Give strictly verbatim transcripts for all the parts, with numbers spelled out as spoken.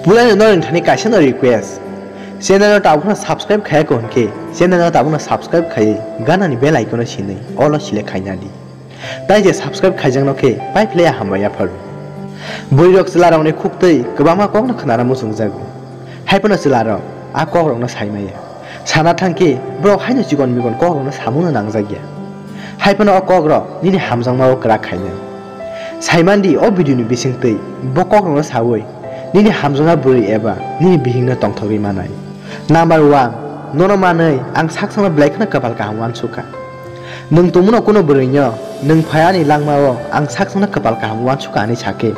Pulai no norni thani kaisa no request. Channel no tabukno subscribe khaya ko hwnkhe, channel no tabukno subscribe khayai, ganani bell icon no sinai, all o select khaina di. Tai je subscribe khaijakno khe pai phlai hambai yapharu. Bwrwi rok chwla rokni khuktwi kwbangma kokno khwnana muchungjago. Haiphano chwla rok a kok rokno saimaya. Sana thangkhe borok haino chikon mikon kok rokno samungno nangjakya. Haiphano o kok rok nini hamjakmao kwrak khainai. Saimandi o video ni bisingtwi bo kok rokno sawi nini hamjakma bwrwi eba nini bihikno tongthogwi manai. Number one, nono manwi ang sak sakno belai kheno kwpal kaham uansukha. Nwng tongmano kuno bwrwino, nwng phai ani langmao ang sak sakno kwpal kaham uansukha hinwi sakhe,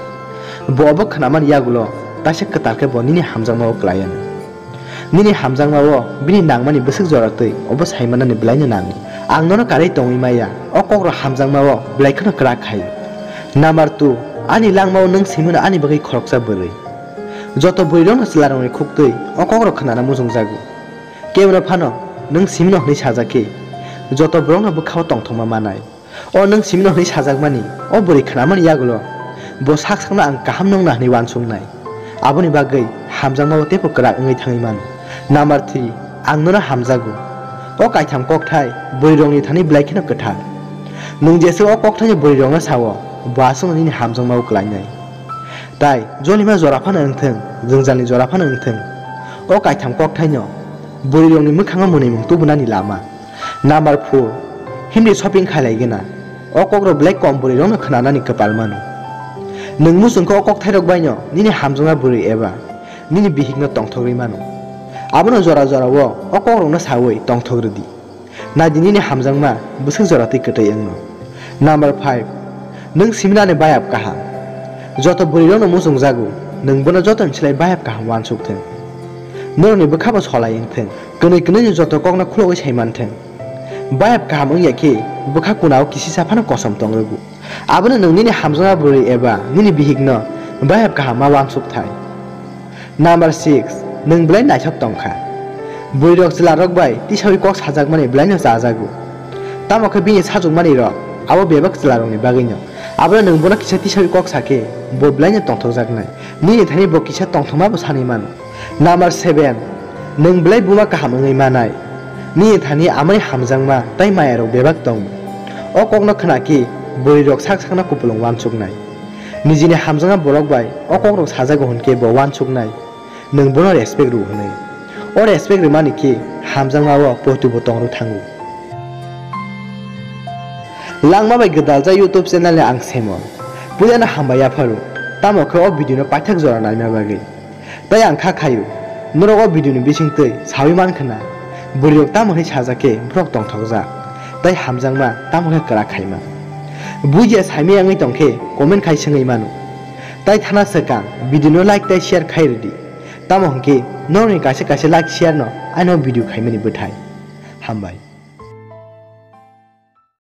bo obo khnamani yagulo kaisa kwtal khe bo nini hamjakmao kwlaiya. Nini hamjakmao bini nangmani bwswk jora twi obo saimanani belaino nango. Ang nono karwi tongwi maya, o kokrok hamjakmao belai kheno kwrak khai. Number two, ani langmao nwng simino ani bagwi khoroksa bwrwi. Joto bwrwirokno chwlarokni khuktwi o kokrok khnana muchungjago. Kebono phano nwng simino hwnwi sajak khe, joto borokno bwkhao tongthokma manai. O nwng simino hwnwi sajakmani, o bwrwi khnamani yagulo bo sak sakno ang kaham nokna hwnwi uansuknai. Aboni bagwi hamjakmao teibo kwrak wngwi thangwi mano. Number three, ang nono hamjago. O kaitham kokthai bwrwirokni thani belai kheno kwthar. Nwng jeswk o kokthaino bwrwirokno sao, bo aswkno nini hamjakmao kwlainai. Tai jolima jora phano wngthwng, jwngjalni jora phano wngthwng, o kaitham kokthaino bwrwirokni mwkhango mwnwimung tubunani lama. Number four, himdi shopping khailai gana. O kokrok belai kom bwrwirokno khwnanani kwpal mano. Nwng muchungkhe o kokthairok baino nini hamjakma bwrwi eba nini bihikno tongthogwi mano. Abono jora jorao o kokrokno sawi tongthok rwdi. Naidi nini hamjakma bwswk jora twi kwtwi wngno. Number five, nwng siminani bayap kaham. Joto bwrwirokno muchungjago, nwng bono jotoni slai bayap kaham uansuk thung. Norokni bwkhabo solai wng thung. Kwnwi kwnwini joto kokno khulogwi sai man thung. Bayap kaham wngya khe bwkha kunao kisisa phano kosom tong rwgo. Abono nwng nini hamjakma bwrwi eba nini bihikno bayap kaham ma uansuk thai. Number six, nwng belai naithok tong kha. Bwrwirok chwlarok bai tisawi kok sajakmani belaino chajago. Tamo khe bini sajwkmanirok abo bebak chwlarokni bagwino. Abono nwng bono kisa tisawi kok sa khe bo belaino tongthokjaknai. Nini thani bo kisa tongthokmabo sanwi mano. Number seven, nwng belai buma kaham wngwi manai. Nini thani amai hamjakma tei mayarok bebak tongo. O kokno khna khe bwrwirok sak sakno kupulung uansuknai. Nijini hamjakma borok bai o kokrok sajago hwn khe bo uansuknai. Nwng bono respect rw hwnwi. O respect rwmani khe hamjakmao poitubo tong rw thango. Langma bai gwdaljak YouTube channel ni ang Semon. Puilano hambai yapharu, tamo khe o video no paithak jora naima bagwi. Tai ang kha khaio, norok o video ni bisingtwi sawi man khna, bwrwirok tamo hwnwi sajak khe borok tongthokjak, tai hamjakma tamo khe kwrak khaima. Bujiya saimaya wngwi tong khe comment khai swngwi mano. Tai thana swkang video no like tai share khai rwdi. Tamo hwnkhe norokni kaisa kaisa like share no aino video khaimani bwthai. Hambai.